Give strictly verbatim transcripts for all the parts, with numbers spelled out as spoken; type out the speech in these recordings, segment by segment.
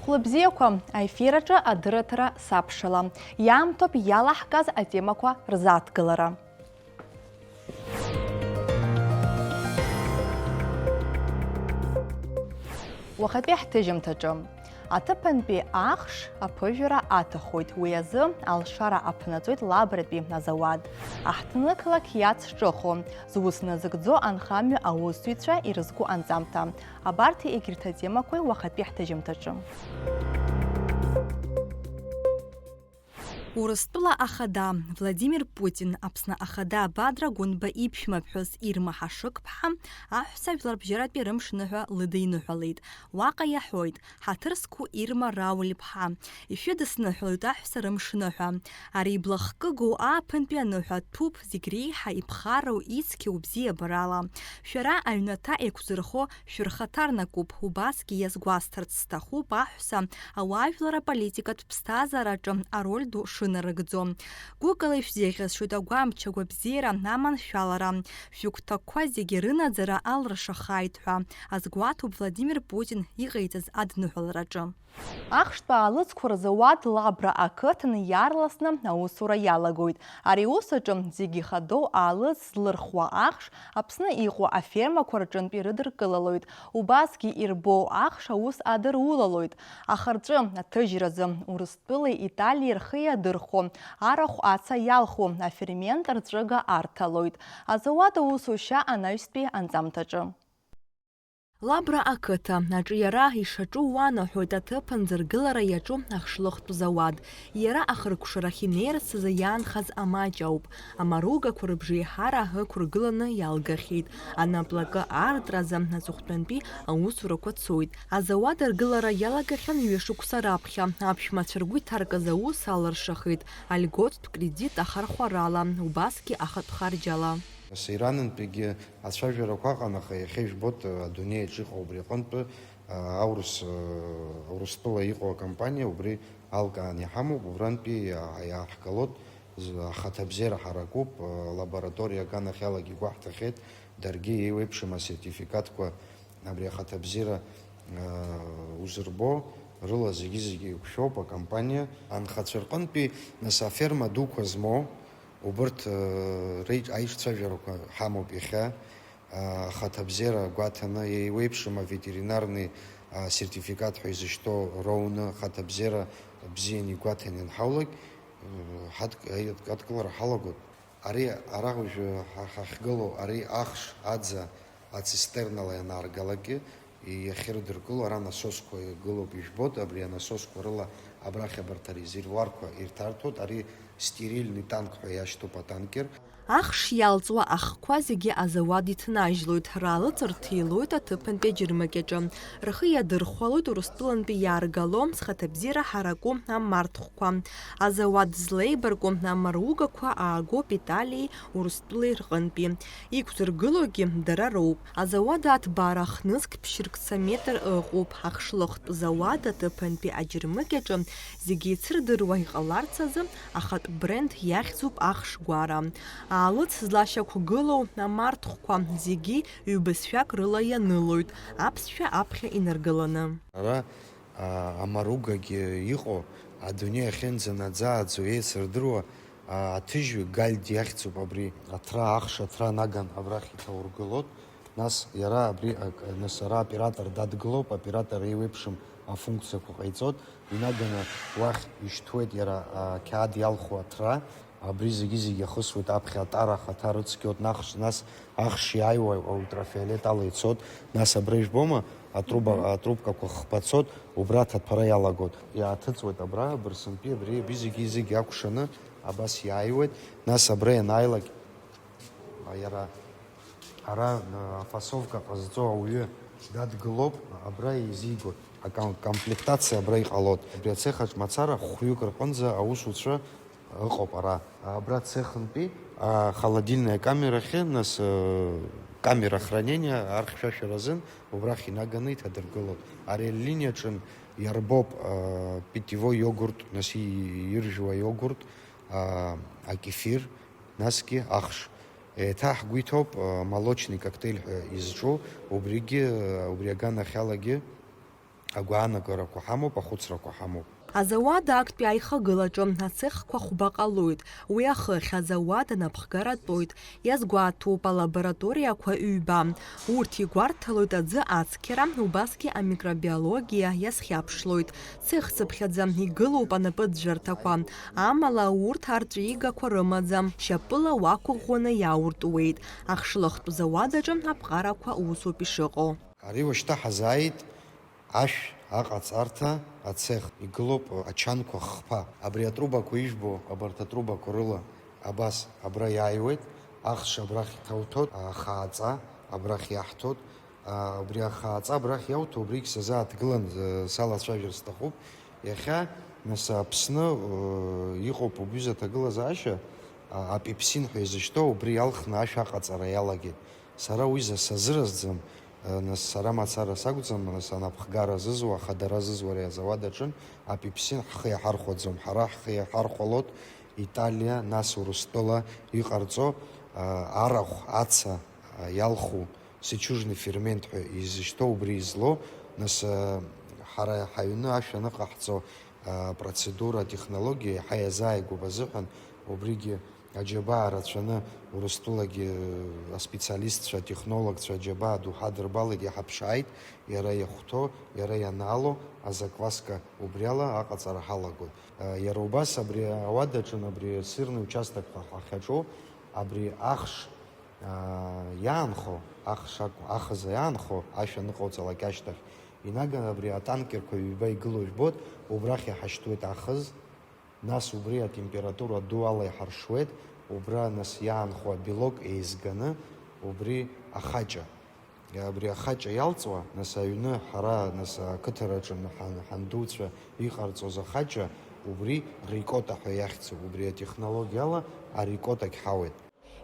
Хәлыбзиақәа, аефир аҿы адырраҭара сабшала. Иаамҭоуп иалаҳкааз атемақәа рзааҭгылара. Уахатәи ҳҭыжьымҭаҿы. Аҭыԥантәи ахш аԥыжәара аҭахоит, уи азы алшара аԥнаҵоит Лабратәи азауад. Аҳҭнықалақь иацҿыхо, зус назыгӡо анхамҩа аусзуҩцәа ирызку анҵамҭа. Абарҭ егьырҭ атемақәеи уахатәи ҳҭыжьымҭаҿы. Урыстәыла ахада Владимир Путин, Аԥсны ахада Бадра Гәынба иԥшәмаԥҳәыс Ирма Ҳашыгԥҳа аҳәса жәларбжьаратәи рымшныҳәа лыдиныҳәалеит. Уаҟа иаҳәоит, ҳаҭыр зқәу Ирма Рауль-иԥҳа, ишәыдысныҳәалоит аҳәса рымшныҳәа. Ари иблахкыгоу ааԥынтәи аныҳәа ҭәуп, зегь реиҳа иԥхарроу ицқьоу бзиабарала. Шәара аҩнаҭа еиқәзырхо шәырхаҭарнакуп, убасгьы иазгәасҭарц сҭахуп аҳәса ауаажәлар аполитикатә ԥсҭазаараҿы ароль ду шынарыгӡо. Гәыкала ишәзеиӷьасшьоит агәамч, агәабзиара, аманшәалара, шәыгәҭакқәа зегьы рынаӡара алрашахааит ҳәа азгәаҭоуп Владимир Путин иҟаиҵаз адныҳәалараҿы. Ахштә аалыҵқәа рзауад Лабра ақыҭан иаарласны аусура иалагоит. Ари аус аҿы зегьы ихадоу аалыҵ злырхуа ахш Аԥсны иҟоу афермақәа рҿынтә ирыдыркылалоит, убасгьы ирбоу ахш аус адырулалоит. Ахырҵәы аҭыжьразы Урыстәылеи Италиеи рхы иадырхәо, арахә аца иалху афермент рҵәыга арҭалоит. Азауад аусушьа анаҩстәи анҵамҭаҿы. Лабра ақыҭа аҿы иара ишаҿу уанаҳәоит аҭыԥ анӡыргылара иаҿу ахшлыхтә зауад. Иара ахыркәшарахь инеирц азы иаанхаз амаҷ ауп. Амаругақәа рыбжеиҳара ықәыргыланы иалгахьеит. Анаплакы аартразы аҵыхәтәантәи аусурақәа цоит. Азауад аргылара иалагахьан ҩышықәса раԥхьа. Аԥшәмацәа ргәы иҭаркыз аус алыршахеит, альготтә кредит ахархәарала, убасгьы ахатә харџьала. Нас Иранынтәигьы ацәажәарақәа ыҟан, аха иахьа ижәбоит, адунеи аҿы иҟоу убри аҟынтәы, а, аурыс, а, Урыстәыла иҟоу акомпаниа убри алкааны иҳамоуп, убрантәи иа-, иааҳгалоит, з-, ахаҭабзиара ҳаракуп, а, лабораториа аганахьалагьы игәаҳҭахьеит, даргьы еиуеиԥшым асертификатқәа абри ахаҭабзиара, а, узырбо рыла зегьы-зегьы еиқәшәоуп акомпаниа. Анхацәа рҟынтәи, нас, аферма дуқәа змоу, Убырҭ, э, реиҿ-, аиҿцәажәарақәа ҳамоуп иахьа, э, ахаҭабзиара гәаҭаны, еиуеиԥшым аветеринарный, а, сертификат ҳәа изышьҭоу роуны, ахаҭабзиара бзианы игәаҭаны ианҳаулак, э, ҳадк-, аид-, адкылара ҳалагоит. Ари ара уажәы ҳа-, ҳахьгылоу, ари ахш аӡа ацистернала ианааргалакгьы, иахьырдыркыло, ара насосқәа гылоуп, ижәбоит, абри анасосқәа рыла абрахь абарҭ арезервуарқәа ирҭарҭәоит, ари стерильный танк ҳәа иашьҭоуп атанкер. Ахш иалҵуа ахқәа зегьы азауад иҭнажьлоит, раалыҵырҭ илоит аҭыԥантәи аџьармыкьаҿы. Рхы иадырхәалоит Урыстәылантәи иааргало зхаҭабзиара ҳараку амарҭхәқәа. Азауад злеибарку амаругақәа аагоуп Италиеи Урыстәылеи рҟынтәи. Иқәзыргылогьы дара роуп. Азауад аҭбаара хнызқь ԥшьыркца метр ыҟоуп. Ахшлыхтә зауад аҭыԥантәи аџьармыкьаҿы зегьы еицырдыруа иҟаларц азы ахатә бренд иахьӡуп ахш гәара. Аалыҵ злашьақәгылоу амарҭхәқәа зегьы ҩбызшәак рыла ианылоит, аԥсшәа аԥхьа инаргыланы. Ара, а, амаругагьы иҟоу, адунеи ахьынӡанаӡааӡо еицырдыруа, а, аҭыжьҩы Гальд иахьӡуп абри. Аҭра, ахш аҭра наган абрахь иҭаургылоит. Нас иара абри ак-, нас ара аоператор дадгылоуп, аоператор еиуеиԥшым афункциақәа ҟаиҵоит, инаганы уахь ишьҭуеит иара, а, ақьаад иалху аҭра, абри зегьы-зегьы иахысуеит аԥхьа атара ахаҭа рыцқьоит, нахш-, нас ахш иааиуа аультрафиолет ала ицоит, нас абра ижәбома, атруба-, атрубкақәа хԥа цоит, убра аҭаҭәара иалагоит. Иааҭыҵуеит абра, абырсынтәи абри, абри зегьы-зегьы акәшаны абас иааиуеит, нас абра ианааилак, А, иара ара, а, афасовка ҟазҵо ауаҩы дадгылоуп, абра еизигоит, аком-, комплектациа абра иҟалоит. Абри ацех аҿы мацара хәҩык рҟынӡа аусуцәа ыҟоуп ара. Абра цехынтәи, а, холодильная камерахьы, нас, э, камера хранения архьшәашәара азын убрахь инаганы иҭадыргылоит. Ари алиниаҿын иарбоуп, а, питьевой иогурт, нас и-, иржәуа иогурт, а, акефир, насгьы ахш. Еиҭа ҳгәы иҭоуп, а, молочный коктеиль ҳәа изҿу, убригьы, а, убри аганахьалагьы Агәаанагарақәа ҳамоуп, ахәыцрақәа ҳамоуп. Азауад актәи аихагылаҿы ацехқәа хәба ҟалоит. Уи ахыхь азауад анапхгара тәоит, иазгәаҭоуп, алабораториақәа ҩба. Урҭ игәарҭалоит аӡы ацқьара, убасгьы амикробиологиа иазхьаԥшлоит. Цех цыԥхьаӡа игылоуп анапыӡәӡәарҭақәа. Амала урҭ арҵәигақәа рымаӡам, шьапыла уақәыӷәӷәаны иауртуеит. Ахшлыхтә зауад аҿы аԥҟарақәа усоуп ишыҟоу. Ари уашьҭа ҳазааит ашә аҟаҵарҭа ацех. Игылоуп ачанқәа хԥа. Абри атрубақәа ижәбо, абарҭ атрубақәа рыла абас абра иааиуеит, ахш абрахь иҭауҭәоит, ахааҵа абрахь иаҳҭоит. А, убри ахааҵа абрахь иауҭо, убригь сазааҭгылан, э, салацәажәар сҭахуп. Иахьа, нас, Аԥсны, э, иҟоуп убри аҭагылазаашьа, а, апепсин ҳәа изышьҭоу, убри иалхны ашә аҟаҵара иалагеит. Сара уи за-, сазыразӡам, э, нас, сара мацара сакәӡам, нас, анапхгара зызуа, ахадара зызуа ари азауад аҿы апепсин ҳхы иаҳархәаӡом. Ҳара ҳхы иаҳархәалоит Италиа, нас Урыстәыла иҟарҵо, э, арахә, аца, э, иалху сычужный фермент ҳәа изышьҭоу убри излоу, нас, э, ҳара ҳаҩны ашә аныҟаҳҵо, э, процедура, атехнологиа иаҳа иазааигәоуп азыҳәан, убригьы аџьабаа рацәаны Урыстәылагьы, э, аспециалистцәа, атехнологцәа аџьабаа ду ҳадырбалеит, иҳаԥшааит, иара иахәҭоу, иара ианаало азакваска убриала аҟаҵара ҳалагоит. Э, иара убас абри ауадаҿын абри сырный участокқәа ҳахьаҿу, абри ахш аа, иаанхо, ахш акәу, ахыза иаанхо ашә аныҟауҵалак ашьҭахь, инаганы абри атанкерқәа ҩба игылоу жәбоит, убрахь иҳашьҭуеит ахыз, нас убри атемпература ду ала иҳаршуеит, убра нас иаанхо абелок еизганы, убри ахаҷа. Абри ахаҷа иалҵуа, нас аҩны ҳара, нас ақыҭараҿы ҳан-, ҳандуцәа иҟарҵоз ахаҷа, убри рикота ҳәа иахьӡуп, убри атехнологиала арикотагь ҳауеит.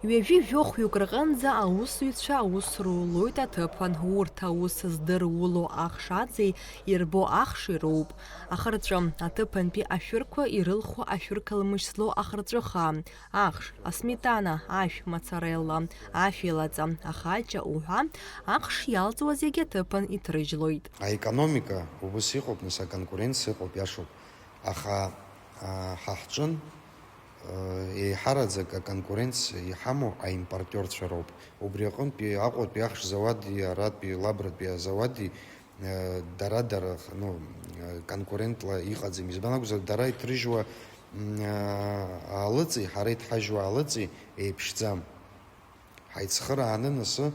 Ҩажәи жәохәҩык рҟынӡа аусзуҩцәа аус рулоит аҭыԥан, урҭ аус здыруло ахш аӡеи ирбо ахши роуп. Ахырҵәы, аҭыԥантәи ашәырқәа ирылху ашәырқалмышь злоу ахырҵәыха, ахш, асметана, ашә, моцарелла, ашә илаҵа, ахаҷа уҳәа, ахш иалҵуа зегьы аҭыԥан иҭрыжьлоит. Аекономика убыс иҟоуп, нас, аконкуренциа ыҟоуп, иашоуп. Аха, а, ҳа ҳҿын, а, еиҳараӡак аконкуренциа иҳамоу аимпортерцәа роуп. Убри аҟынтәи Аҟәатәи ахш зауади, аратәи Лабратәи азауади, а, дара-дара, ну, а, конкурентла иҟаӡам. Избан акәзар, дара иҭрыжьуа, м, а, аалыҵи, ҳара иҭҳажьуа аалыҵи еиԥшӡам. Ҳаицхырааны, нас, э,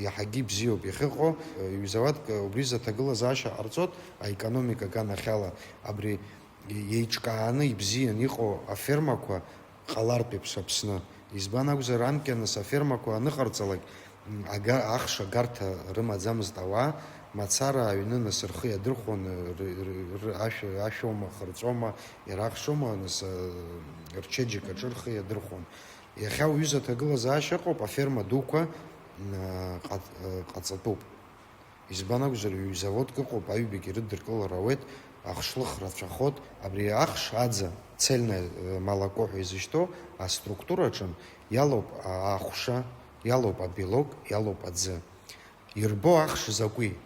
иаҳагьы ибзиоуп иахьыҟоу, э, ҩ-зауадк, э, убри зыҭагылазаашьа ҟарҵоит, аекономика аганахьала, абри иеиҿкааны ибзиан иҟоу афермақәа ҟалартә еиԥш Аԥсны. Избан акәзар, анкьа, нас, афермақәа аныҟарҵалак, м, ага-, ахш агарҭа рымаӡамызт ауаа, мацара аҩны, нас, рхы иадырхәон, э, ры-, ры-, ры-, ашә-, ашәоума, хырҵәома, иара ахшоума, нас, э, рчеиџьыка аҿы рхы иадырхәон. Иахьа уҩыза аҭагылазаашьа ыҟоуп, аферма дуқәа, м, ҟа-, ҟаҵатәуп. Избан акәзар, ҩ-заводк ыҟоуп, аҩбагьы рыдыркылара ауеит, ахшлых рацәахоит, абри ахш аӡа, цельное, э, молоко ҳәа изышьҭоу аструктураҿын иалоуп а-, ахәша, иалоуп абелок, иалоуп аӡы. Ирбо ахш закәи?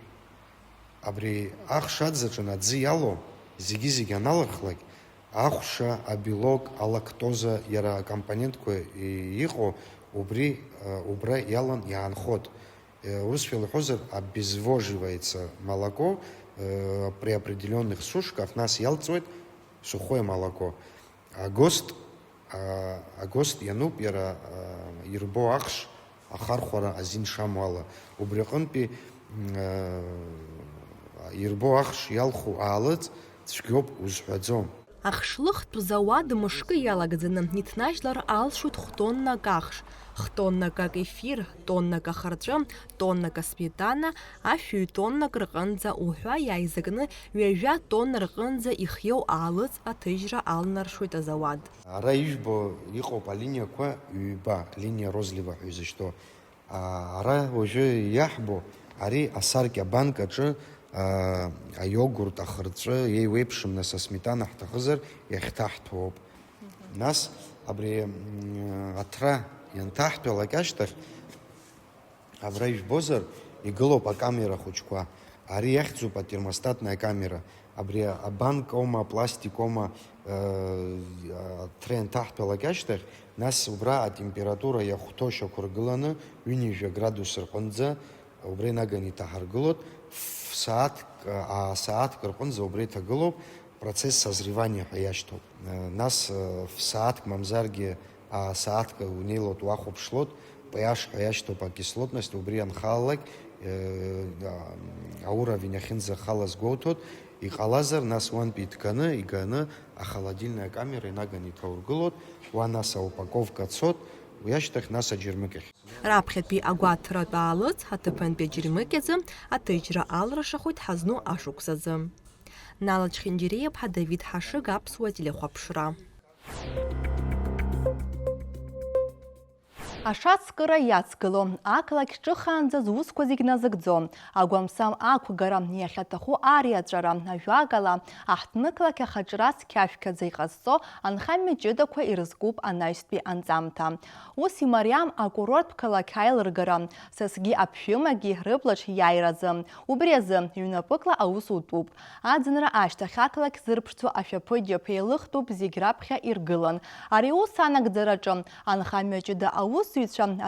Абри ахш аӡаҿын аӡы иалоу зегьы-зегьы аналырхлак, ахәша, абелок, алактоза, иара акомпонентқәа и-, иҟоу убри, э, убра иалан иаанхот. Э, урысшәала иҳәозар, обезвоживается молоко, э, при определённых сушках, нас иалҵуеит сухое молоко. Агост, а, агост иануп иара, а, ирбо ахш ахархәара азин шамоу ала. Убри аҟынтәи, м, а, ирбо ахш иалху аалыҵ цәгьоуп узҳәаӡом. Ахшлыхтә зауад мышкы иалагӡаны иҭнажьлар алшоит хә-тоннак ахш, х-тоннак акефир, тоннак ахырҵәы, тоннак асметана, ашәҩ тоннак рҟынӡа уҳәа иааизакны ҩажәа тонна рҟынӡа ихиоу аалыҵ аҭыжьра алнаршоит азауад. Ара ижәбо иҟоуп алиниақәа ҩба, линиа розлива ҳәа изышьҭоу. А, ара уажәы иаҳбо, ари асаркьа банк аҿы, а, аиогурт, ахырҵәы, еиуеиԥшым, нас, асметана ҳҭахызар, иахьҭаҳҭәоуп. Нас абри, м, аҭра ианҭаҳҭәалак ашьҭахь, абра ижәбозар, игылоуп акамера хәыҷқәа. Ари иахьӡуп атермостатная камера. Абри абанк аума, апластик аума, э, аҭра ианҭаҳтәалак ашьҭахь, нас убра атемпература иахәҭоу шьақәыргыланы, ҩынҩажәа градус рҟынӡа убра инаганы иҭаҳаргылоит. Ф-, сааҭк, аа, сааҭк рҟынӡа убра иҭагылоуп, процесс созревания ҳәа иашьҭоуп. Э, нас, э, ф-, сааҭк мамзаргьы аа, сааҭк унеилоит, уахәаԥшлоит, пи аш ҳәа иашьҭоуп акислотность, убри анхалалак, э, а-, ауровень ахьынӡахалаз гәоуҭоит, иҟалазар, нас уантәи иҭганы, иганы, ахолодильная камера инаганы иҭаургылоит, уа нас аупаковка цоит, уи ашьҭахь нас аџьармыкьахь. Раԥхьатәи агәаҭаратә аалыҵ аҭыԥантәи аџьармыкьаӡы аҭыжьра алрашахоит ҳазну ашықәсазы. Нала Чхинџьириаԥҳа, Давид Ҳашыг, Аԥсуа телехәаԥшра. Ашацкыра иацгыло, ақалақь ҿыхаанӡа зусқәа зегь назыгӡо, агәамсам ақәгара, иахьаҭаху ариаҵәара, ажәакала, аҳҭнықалақь ахаҿра цқьа-шәқьаӡа иҟазҵо анхамҩа ҷыдақәа ирызкуп анаҩстәи анҵамҭа. Ус имариам акурорттә қалақь аилыргара, сасгьы аԥшәымагьы рыблаҿ иааиразы. Убри азы ҩнапыкла аус утәуп. Аӡынра ашьҭахь ақалақь зырԥшӡо ашәаԥыџьаԥ еилыхтәуп зегь раԥхьа иргылан. Ари аус анагӡараҿы анхамҩа ҷыда аусзуҩцәа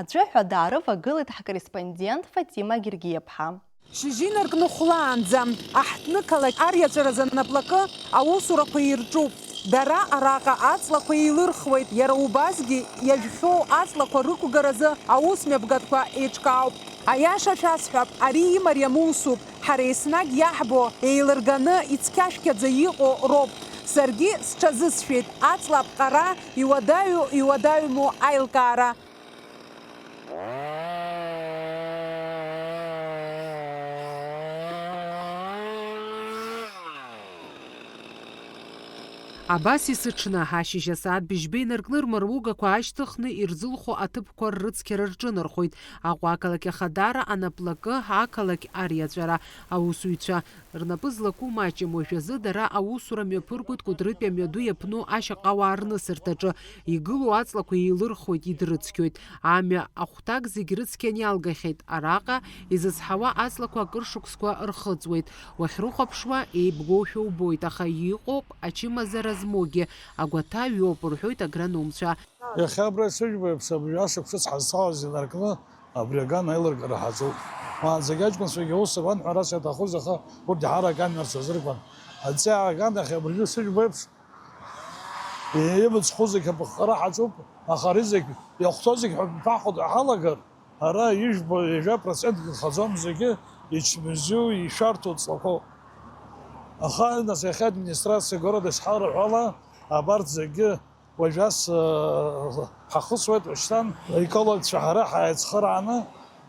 аӡәы ҳәа даарывагылеит ҳкорреспондент Фатима Гергиаԥҳа. Шьыжьы инаркны хәлаанӡа аҳҭнықалақь ариаҵәаразы анаплакы аусурақәа ирҿуп. Дара араҟа аҵлақәа еилырхуеит, иара убасгьы иажәхьоу аҵлақәа рықәгаразы аус мҩаԥгатәқәа еиҿкаауп. Аиаша шәасҳәап, ари имариам усуп. Ҳара еснагь иаҳбо, еилырганы, ицқьашәқьаӡа иҟоу роуп. Саргьы сҽазысшәеит аҵла аԥҟара, иуадаҩу, иуадаҩму аилкаара. Абас есыҽны, ашьыжь асааҭ быжьба инаркны рмаругақәа аашьҭыхны ирзылхо аҭыԥқәа ррыцқьара рҿынархоит Аҟәа ақалақь Ахадара анаплакы, ақалақь ариаҵәара аусзуҩцәа. Рнапы злаку маҷым, уажәазы дара аусура мҩаԥыргоит Кәыдрытәи амҩаду иаԥну ашьаҟауаа рнысырҭаҿы. Игылоу аҵлақәа еилырхуеит, идрыцқьоит. Амҩа ахәҭак зегь рыцқьан иалгахьеит. Араҟа изызҳауа аҵлақәа акыр шықәсқәа рхыҵуеит. Уахьрыхәаԥшуа, еибгоушәа убоит, аха иҟоуп ачымазара змоугьы, агәаҭа ҩоуп, рҳәоит агрономцәа. Иахьа абра исыжәбо еиԥш, абри ашықәсыц ҳазҭалаз инаркны, абри аган аилыргара ҳаҿуп. Уаанӡагьы аҷкәынцәагьы аус руан ҳәа рас иаҭахуз, аха урҭ даара аган нарцәазыркуан. Аҵиаа аган ахь абыржәы исыжәбо еиԥш, имыцхәу зегь аԥыҟҟара ҳаҿуп, аха ари зегь иахәҭоу зегь ҳәа ҳалагар, ара ижәбо ҩажәа процент нхаӡом, зегьы ичмазаҩу, ишәарҭоу ҵлақәоуп. Аха, нас, иахьа администрациа города ишҳарҳәо ала, абарҭ зегьы уажәы ас, э, ҳахысуеит, уашьҭан аекологцәа ҳара ҳаицхырааны,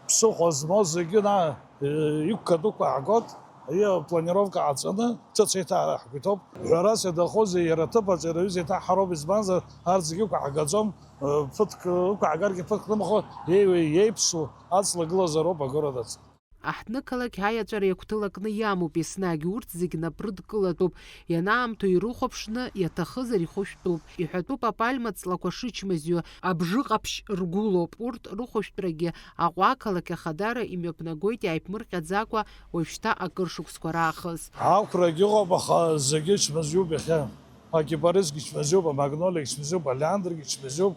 ԥсыхәа змоу зегьы, на, э, иқәгатәуқәа ҳгоит, ари апланировка ҟаҵаны, ҿыц еиҭа ҳара ҳгәы иҭоуп. Ҳәарас иаҭахузеи, иара аҭыԥ аҿы иара аҩыза еиҭаҳҳароуп, избанзар, арҭ зегьы ықәаҳгаӡом, э, ԥыҭк, ықәаҳгаргьы ԥыҭк рымхо, еиуеи иеиԥшу аҵлагылазароуп агород аҿы. Аҳҭнықалақь аиаҵәара иагәҭылакны иамоуп, еснагь урҭ зегь напрыдкылатәуп, ианаамҭоу ирыхәаԥшны, иаҭахызар ихәышәтәуп. Иҳәатәуп апальма ҵлақәа шычмазаҩу, абжыҟаԥшь ргәылоуп, урҭ рыхәышәтәрагьы Аҟәа ақалақь Ахадара имҩаԥнагоит иааиԥмырҟьаӡакәа уажәшьҭа акыр шықәсқәа раахыс. Ақәрагь ыҟоуп, аха зегьы чмазаҩуп иахьа. Акипарисгьы чмазаҩуп, амагнолиагь чмазаҩуп, алиандргьы чмазаҩуп.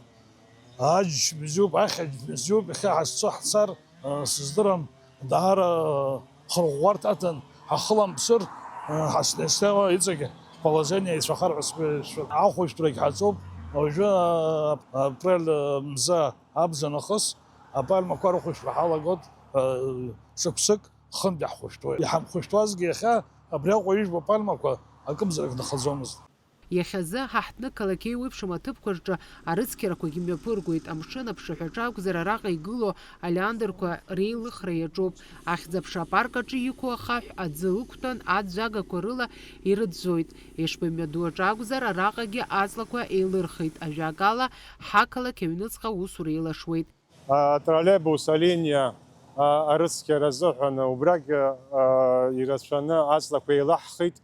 Аџь мзиоуп, ахьаџь мзиоуп, иахьа ҳазцо ҳцар, а, сыздырам, даара хырӷәӷәарҭа аҭан, ҳахыламԥсыр, а, ҳаснеснеуа иҵегь ҳположение еицәахар ҳәа сгәы иашәоит. Ахәышәтәрагь ҳаҿуп, уажәы, а, апрель, а, мза абза нахыс апальмақәа рыхәышәтәра ҳалагоит, а, шықәсык хынтә иаҳхәышәтәуеит. Иҳамхәышәтәуазгьы иахьа абри Аҟәа ижәбо апальмақәа акымзарак нахаӡомызт. Иахьазы ҳаҳҭнықалақь еиуеиԥшым аҭыԥқәа рҿы арыцқьарақәагьы мҩаԥыргоит. Амшын аԥшаҳәаҿы акәзар, араҟа игылоу алиандрқәа реилыхра иаҿуп. Ахьӡ-аԥша апарк аҿы иқәу ахаҳә аӡы ықәтәан, аӡәӡәагақәа рыла ирыӡәӡәоит. Ешба имҩаду аҿы акәзар, араҟагьы аҵлақәа еилырхит. Ажәакала, ҳақалақь аҩныҵҟа аусура еилашуеит. Атроллеибус алиниа, а, арыцқьара азыҳәан убрагь, а, ирацәаны аҵлақәа еилаҳхит.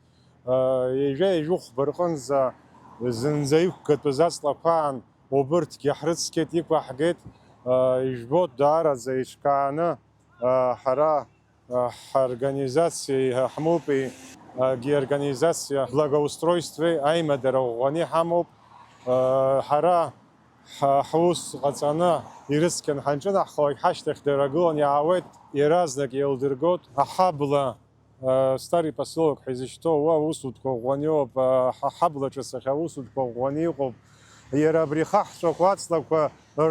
А, ҩажәа-ҩажәихәба рҟынӡа зынӡа иқәгатәыз аҵлақәа аан, убырҭгьы ҳрыцқьеит, иқәаҳгеит. А, ижәбоит, даараӡа еиҿкааны, а, ҳара Ҳорганизациеи ҳмупи, егьи организациа благоустройствеи аимадара ӷәӷәаны иҳамоуп. Ҳара ҳа-, ҳус ҟаҵаны ирыцқьан ҳанҿынаҳхалак, ҳашьҭахь дара гылан иаауеит, иаразнак еилдыргоит. Аҳабла, Старый поселок ҳәа изышьҭоу уа аусутәқәа ӷәӷәаны иоуп, ҳа-, ҳаблаҿы сахьа аусутәқәа ӷәӷәаны иҟоуп. Иара абри хаҳәцәақәа аҵлақәа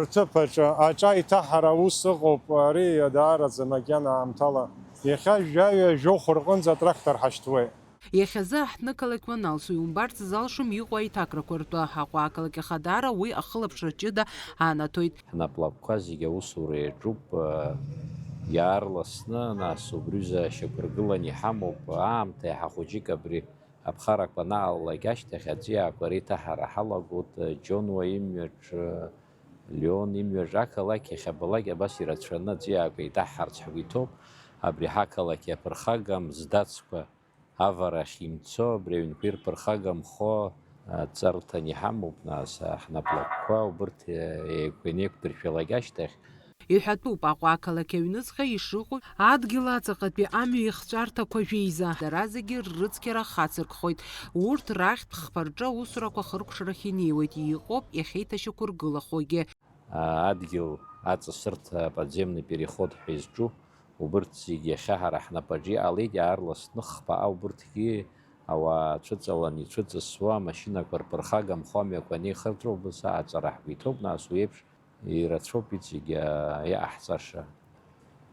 рҭыԥ аҿы аҿа иҭаҳара аус ыҟоуп, ари даараӡа макьана аамҭала. Иахьа жәаҩа жәохә рҟынӡа атрактор ҳашьҭуеит. Иахьазы аҳҭнықалақь уаналсуа иумбарц залшом иҟоу аиҭакрақәа ртәы. Аҟәа ақалақь Ахадара уи ахылаԥшра ҷыда анаҭоит. Ҳнаплакқәа зегьы аусура иаҿуп, иаарласны, нас, убриазы шьақәыргыланы иҳамоуп, аамҭа иаҳа хәыҷык абри аԥхарақәа анаалалак ашьҭахь аҵиаақәа реиҭаҳара ҳалагоит, Џьонуа имҩаҿы, Леон имҩаҿы, ақалақь иахьабалак абас ирацәаны аҵиаақәа еиҭаҳҳарц ҳгәы иҭоуп, абри ҳақалақь иаԥырхагам здацқәа аварахь имцо, абри аҩнқәа ирԥырхагамхо, аҵарҭан иҳамоуп, нас, ҳнаплакқәа убырҭ еиқәа инеиқәдыршәалак ашьҭахь. Иҳәатәуп, Аҟәа ақалақь аҩныҵҟа ишыҟоу адгьыл аҵаҟатәи амҩа ихҵәарҭақәа жәеиза, дара зегьы ррыцқьара хацыркхоит. Урҭ рахьтә хԥа рҿы аусурақәа ахыркәшарахь инеиуеит, иҟоуп иахьеиҭашьақәыргылахогьы. Адгьыл аҵасырҭа, подземный переход ҳәа изҿу, убырҭ зегьы иахьа ҳара ҳнапаҿы иҟалеит, иаарласны хԥаҟа убырҭгьы ауаа цәыҵалан ицәыҵысуа, амашьынақәа рԥырхагамхо амҩақәа анеихырҵәо убыс аҵара ҳгәы иҭоуп, нас уи еиԥш ирацәоуп иҵегь, а, иҟаҳҵаша.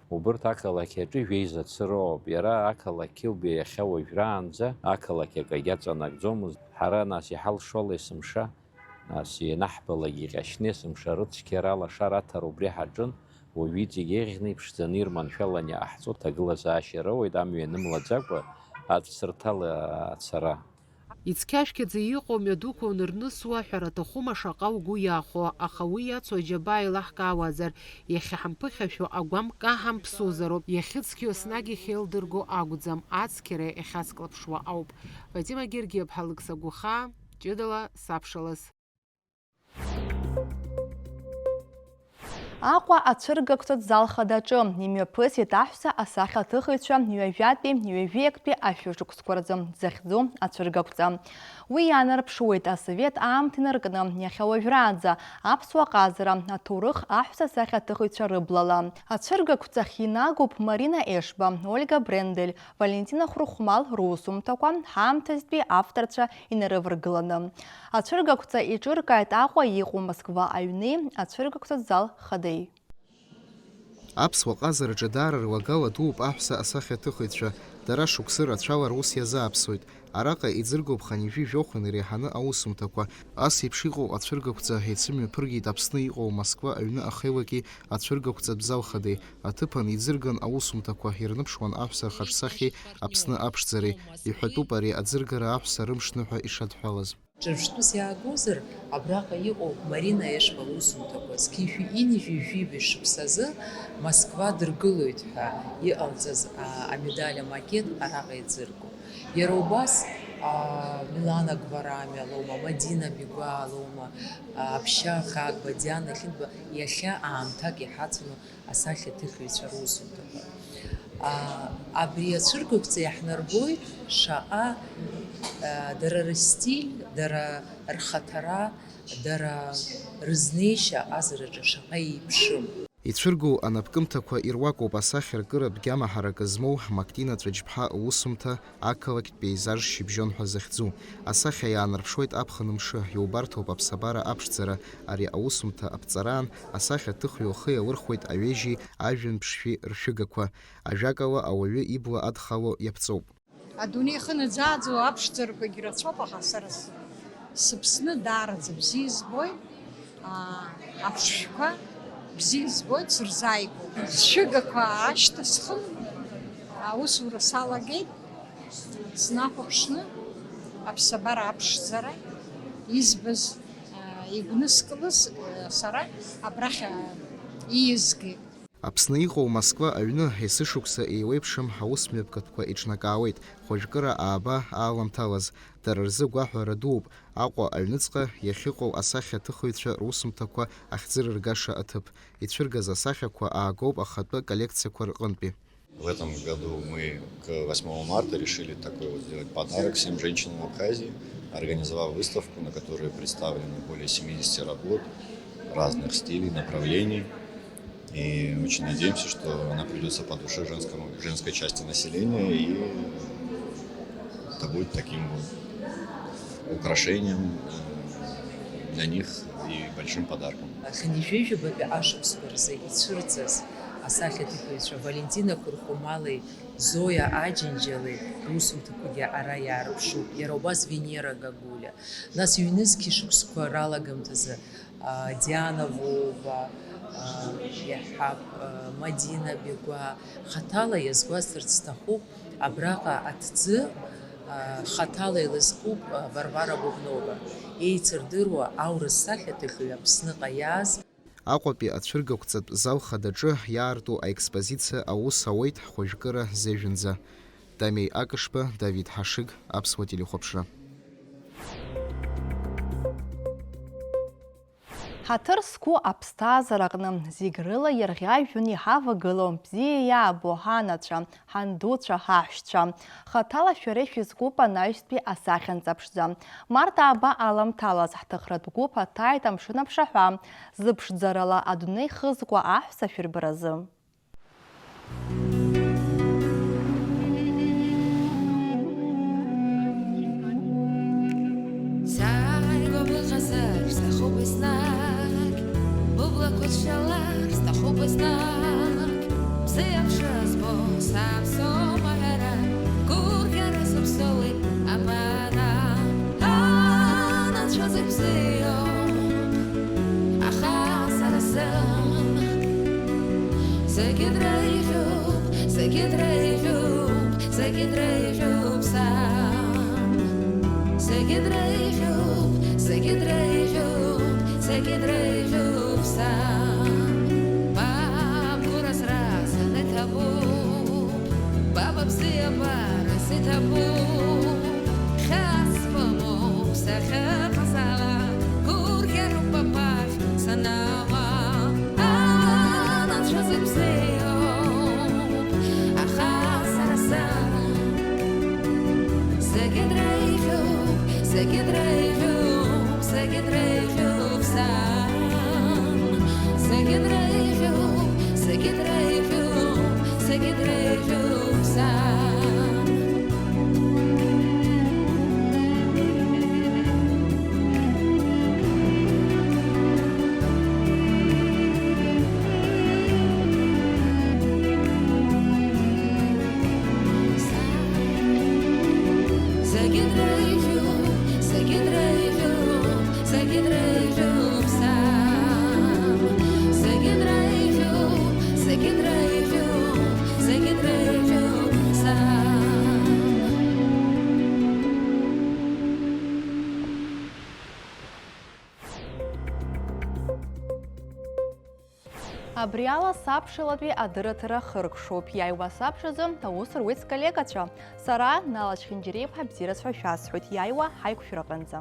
Убырҭ ақалақь аҿы жәеиза цыроуп. Иара ақалақь ауп иахьа уажәраанӡа, ақалақь акагьы аҵанакӡомызт. Ҳара, нас, иҳалшо ала есымша, нас, ианаҳбалак иҟьашьны есымша рыцқьара алашара аҭара убри ҳаҿын, уажәы иҵегь еиӷьны иԥшӡаны ирманшәаланы иҟаҳҵо ҭагылазаашьа роуеит, амҩа ианымлаӡакәа аҵәцарҭала ацара. Ицқьашәқьаӡа иҟоу мҩадуқәа унарнысуа ҳәара аҭахума, шаҟа угәы иахәо, аха уи иацу аџьабаа еилаҳкаауазар, иахьа ҳамԥыхьашәо агәамк каҳамԥсозароуп, иахьыцқьоу еснагь иахьеилдырго акәӡам, ацқьара иахьацклаԥшуа ауп. Фатима Гергиаԥҳа, Алықьса Гәыхаа, ҷыдала сабшалас. Аҟәа ацәыргақәҵатә зал хадаҿы имҩаԥысит аҳәса асахьаҭыхыҩцәа ҩажәатәи ҩажәи актәи ашәышықәсқәа рзы захьӡу ацәыргақәҵа. Уи иаанарԥшуеит асовет аамҭа инаркны иахьа уажәраанӡа аԥсуа ҟазара аҭоурых аҳәса асахьаҭыхыҩцәа рыблала. Ацәыргақәҵахь инагоуп Марина Ешба, Ольга Брендель, Валентина Хәрыхәмал русумҭақәа, ҳаамҭазтәи авторцәа инарываргыланы. Ацәыргақәҵа еиҿыркааит Аҟәа иҟоу Москва аҩни ацәыргақәҵатә зал хадеи. Аԥсуа ҟазараҿы даара руагала дууп аҳәса асахьаҭыхыҩцәа, дара шықәсы рацәала рус иазааԥсоит. Араҟа иӡыргоуп хынҩажәи жәохә инареиҳаны аусумҭақәа. Ас еиԥш иҟоу ацәыргақәҵа еицымҩаԥыргеит Аԥсны иҟоу Москва аҩны ахеилаки ацәыргақәҵатә зал хадеи. Аҭыԥан иӡырган аусумҭақәа, ирныԥшуан аҳәса рхаҿсахьеи Аԥсны аԥшӡареи. Иҳәатәуп ари аӡыргара аҳәса рымшныҳәа ишадҳәалаз. Ҿырԥштәыс иаагозар, абраҟа иҟоу Марина Ешба лусумҭақәа зқьи жәшәи ҩынҩажәи жәибжь шықәсазы Москва дыргылоит ҳәа иҟалҵаз, а, амедаль амакет араҟа иӡыргоуп. Иара убас, а, Милана Гварамиа лоума, Мадина Бигәаа лоума, а, Аԥшьа Хагба, Диана Хьынтәба иахьа аамҭак иҳацну асахьаҭыхҩцәа русумҭақәа. А, абри ацәыргақәҵа иаҳнарбоит шаҟа, а, дара рыстиль, дара рхаҭара, дара рызнеишьа аҟазараҿы шаҟа еиԥшым. Ицәыргоу анапкымҭақәа ируакуп асахьаркыратә гьама ҳаракы змоу Мактина Ҵәыџьԥҳа лусумҭа, ақалақьтә пеизаж шьыбжьон ҳәа захьӡу. Асахьа иаанарԥшуеит аԥхын мшы, иубарҭоуп аԥсабара аԥшӡара. Ари аусумҭа аԥҵараан асахьаҭыхҩы лхы иалырхуеит аҩежьи ажәҩан ԥшшәи ршәыгақәа. Ажәакала, ауаҩы ибла адхало иаԥҵоуп. Адунеи ихы наӡааӡо аԥшӡарақәагьы рацәоуп, аха сара с-, сыԥсны даараӡа бзиа избоит, аа, аԥшшәқәа бзиа избоит, сырзааигәоуп. Сшәыгақәа аашьҭысхын, аусура салагеит, снахәаԥшны аԥсабара аԥшӡара избаз, аа, игәныскылаз, аа, сара абрахь, аа, ииазгеит. Аԥсны иҟоу Москва аҩны есышықәса еиуеиԥшым ҳаусмҩаԥгатәқәа еиҿнакаауеит, хәажәкыра ааба ааламҭалаз. Дара рзы гәаҳәара дууп Аҟәа аҩныҵҟа иахьыҟоу асахьаҭыхыҩцәа русумҭақәа ахьӡырыргаша аҭыԥ. Ицәыргаз асахьақәа аагоуп ахатәы коллекциақәа рҟынтәи. В этом году мы к восьмому марта решили такой вот сделать подарок всем женщинам Абхазии, организовав выставку, на которой представлены более семидесяти работ разных стилей, направлений. И очень надеемся, что она придётся по душе женскому, женской части населения, и это будет таким вот украшением, э, для них и большим подарком. Хынҩажәижәабатәи ашықәсқәа рзы ицәырҵыз асахьаҭыхыҩцәа Валентина Курхумалеи Зоиа Аџьынџьали русумҭақәагьы ара иаарԥшуп, иара убас Венера Гагулиа. Нас ҩнызқь ишықәсқәа ралагамҭазы, а, Диана Вова, а, иаҳҳәап, а, Мадина Бегәа, хаҭала иазгәасҭарц сҭахуп, абраҟа аҭӡы, а, хаҭала илызкуп, а, Варвара Бубнова, еицырдыруа аурыс сахьаҭыхҩы Аԥсныҟа иааз. Аҟәатәи ацәыргақәҵатә зал хадаҿы иаарту аекспозициа аус ауеит ҳхәажәкыра зежәынӡа. Тамеи Акышба, Давид Ҳашыг, Аԥсуа телехәаԥшра. Ҳаҭыр зқәу аԥсҭазаараҟны зегь рыла ирӷьажәҩаны иҳавагылоу бзиа иаабо ҳанацәа, ҳандуцәа, ҳаҳәшьцәа. Хаҭала шәара ишәызкуп анаҩстәи асахьанҵа ԥшӡа. Март ааба аламҭалаз ҳҭыхратә гәыԥ аҭааит амшын аԥшаҳәа, зыԥшӡарала адунеи хызкуа аҳәса шәырбаразы. Сааигәа быҟазар сҭахуп еснагь, быблақәа сшьалар сҭахуп еснагь, бзиа бшызбо саԥсоума ҳәара, гәырӷьара сыԥсоуеит абана, анацәа зегь бзиоуп, аха сара сзын зегьы дреиӷьуп, зегьы дреиӷьуп, зегьы дреиӷьуп сан. Зегьы дреиӷьуп, зегьы дреиӷьуп, зегьы дреиӷьуп сан. Ба бгәырӷьара сара иҭабуп, ба быбзиабара сара иҭабуп. Хьаас бымоуп сахьыҟаз ала, гәырӷьароуп ба бахь санаауа. Анацәа зегь бзиоуп, аха сара сзын зегьы дреиӷьуп, зегьы дреиӷьуп, зегьы дреиӷьуп сан. Зегьы дреиӷьуп, зегьы дреиӷьуп, зегьы дреиӷьуп сан. Зегьы дреиӷьуп, зегьы дреиӷьуп, зегьы дреиӷьуп сан. Зегьы дреиӷьуп, зегьы дреиӷьуп, зегьы дреиӷьуп сан. Абри ала сабшалатәи адырраҭара хыркәшоуп. Иааиуа сабшазы аус руеит сколлегацәа. Сара, Нала Чхинџьариа-иԥҳа, бзиарацәа шәасҳәоит иааиуа ҳаиқәшәараҟынӡа.